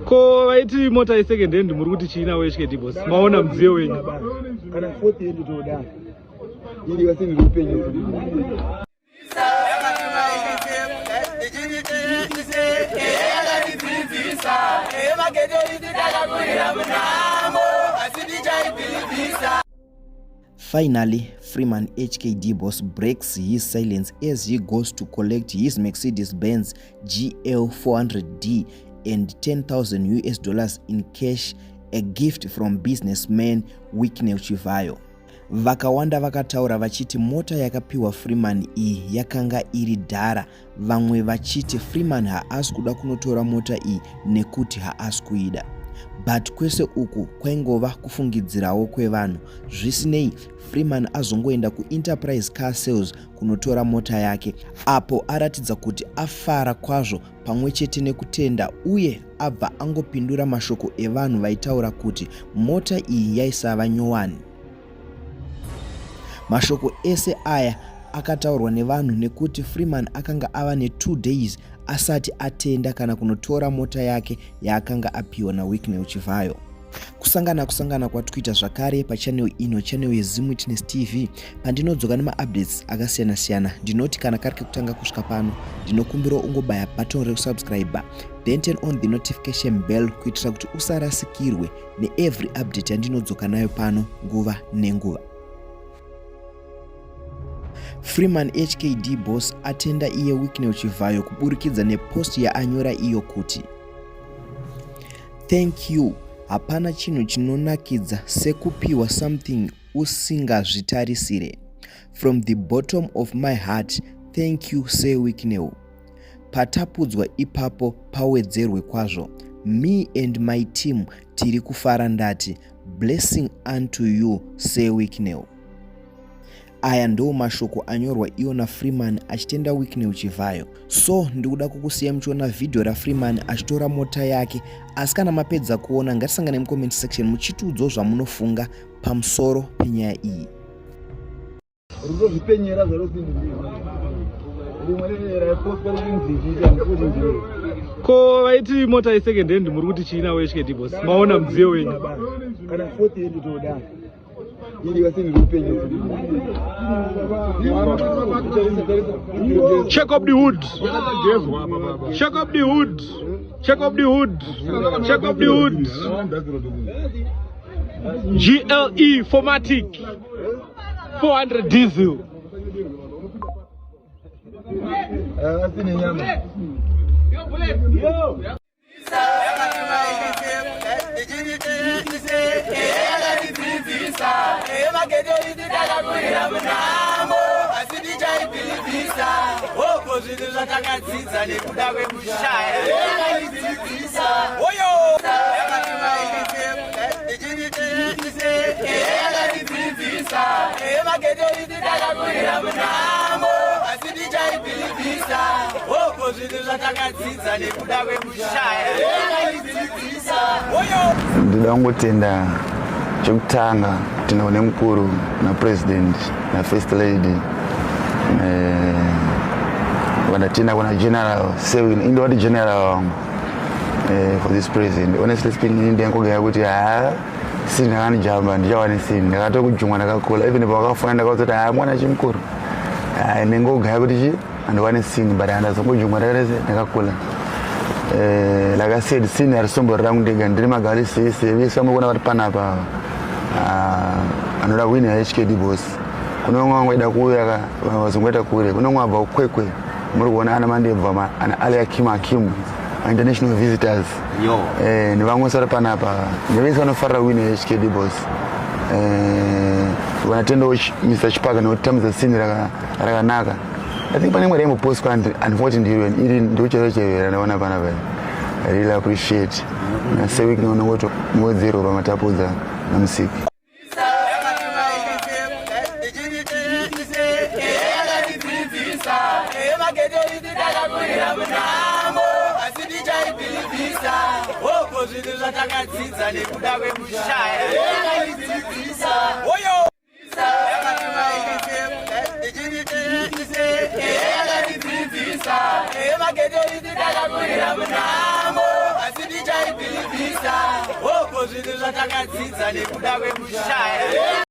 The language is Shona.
Ko vaiti mota yesecond hand, muri kuti chii nawo HKD Boss? Maona mudziyo wenyu. Kana fourth hand toda iri vasini upenyu. Finally, Freeman HKD Boss breaks his silence as he goes to collect his Mercedes-Benz GL 400D and $10,000 US in cash, a gift from businessman Wicknell Chivayo. Vakawanda vakataura vachiti mota yakapiwa Freeman iyi yakanga iri dhara, vamwe vachiti Freeman haasi kuda kunotora mota iyi nekuti haasi kuida. But kwese uku kwaingova kufungidzirawo kwevanhu. Zvisinei, Freeman azongoenda kuEnterprise Car Sales kunotora mota yake, apo aratidza kuti afara kwazvo pamwe chete nekutenda, uye abva angopindura mashoko evanhu vaitaura kuti mota iyi yaisava nyowani. Mashoko ese aya akataurwa nevanhu nekuti Freeman akanga ava ne2 days asati atenda kana kunotora mota yake yaakanga apiwa naWicknell Chivayo. Kusangana kusangana kwatikuita zvakare pachannel ino, channel yeZimwitness TV, pandinodzoka nemaupdates akasiyana-siyana. Ndinoti kana kari kekutanga kusvika pano, ndinokumbirawo ungobaya button rekusubscribe, then turn on the notification bell kuitira kuti usarasikirwe neevery update yandinodzoka nayo pano nguva nenguva. Freeman HKD Boss atenda iye Wicknell Chivayo kuburikidza nepost yaanyora iyo kuti, "Thank you. Hapana chinhu chinonakidza sekupiwa something usingazvitarisire. From the bottom of my heart, thank you, Sir Wicknell. Patapudzwa ipapo pawedzerwe kwazvo. Me and my team tiri kufara. Ndati blessing unto you, Sir Wicknell." Aya ndo mashoko anyorwa iwo naFreeman achitenda Wicknell Chivayo. So ndikuda kukusiya muchiona vhidhiyo raFreeman achitora mota yake, asi kana mapedza kuona, ngatisangane mucomment section muchitiudzawo zvamunofunga pamusoro penyaya iyi. Rutozvipenyera zvarosindi rimwe raipostwa rikunzi chiita. Ko vaiti mota yesecond hand, muri kuti chii nawo HKD Boss? Maona mudziyo wenyu. Kana fourth hand toda iri vasini upenyu. Check up the hood, check up the hood, check up the hood, check up the hood. GLE 4MATIC 400 diesel. Asine nyama. Takakurira munhamo asi tichaibhilivhisa hoko zvinhu zvatakadzidza nekuda kwekushaya yakatidzidzisa oyo yakatidzidzisa mageto. Takakurira munhamo asi tichaibhilivhisa hoko zvinhu zvatakadzidza nekuda kwekushaya yakatidzidzisa oyo. Ndoda kungotenda chekutanga, kutenda kune mukuru, napresident, nafirst lady, vandatenda kuna General Sewin, indowati general wangu, for this president. Honestly speaking, ini ndiyangogaya kuti haa, scene yakanijamba ndichawane scene. Ndakatokujungwa ndakakula, even pawakafona ndakauzoti haa, mwana chimukuru ndingogaya kuti chi handiwane scene, but handazongojungwa ndakatese ndakakula. Like I said, scene harisombori rangu ndega, ndiri magali sese vese vamuri vari panapa. Anoda win yaHKD Boss, kune vamwe vangoida kuuya, vazongoita kure. Kune vamwe vabva kuKwekwe, muri kuona ana Mandebva, ana Ali Akim, Akim, international visitors, nevamwe sari panapa, nevese vanofarira win yaHKD Boss. Vanatendawo Mr Chipaka nekutambidza scene rakanaka. I think pane imwe raimbopostwa, unfortunately iri ndochero chero randaona panapa. I really appreciate naSewik nonongoti muwedzerwo pamatapudza namusiki. Takakurira munhamo asi tichaibhilivhisa hoko zvinhu zvatakadzidza nekuda kwekushaya yakatidzidzisa oyo yakatidzidzisa mageto. Takakurira munhamo asi tichaibhilivhisa. Hoko zvinhu zvatakadzidza nekuda kwekushaya.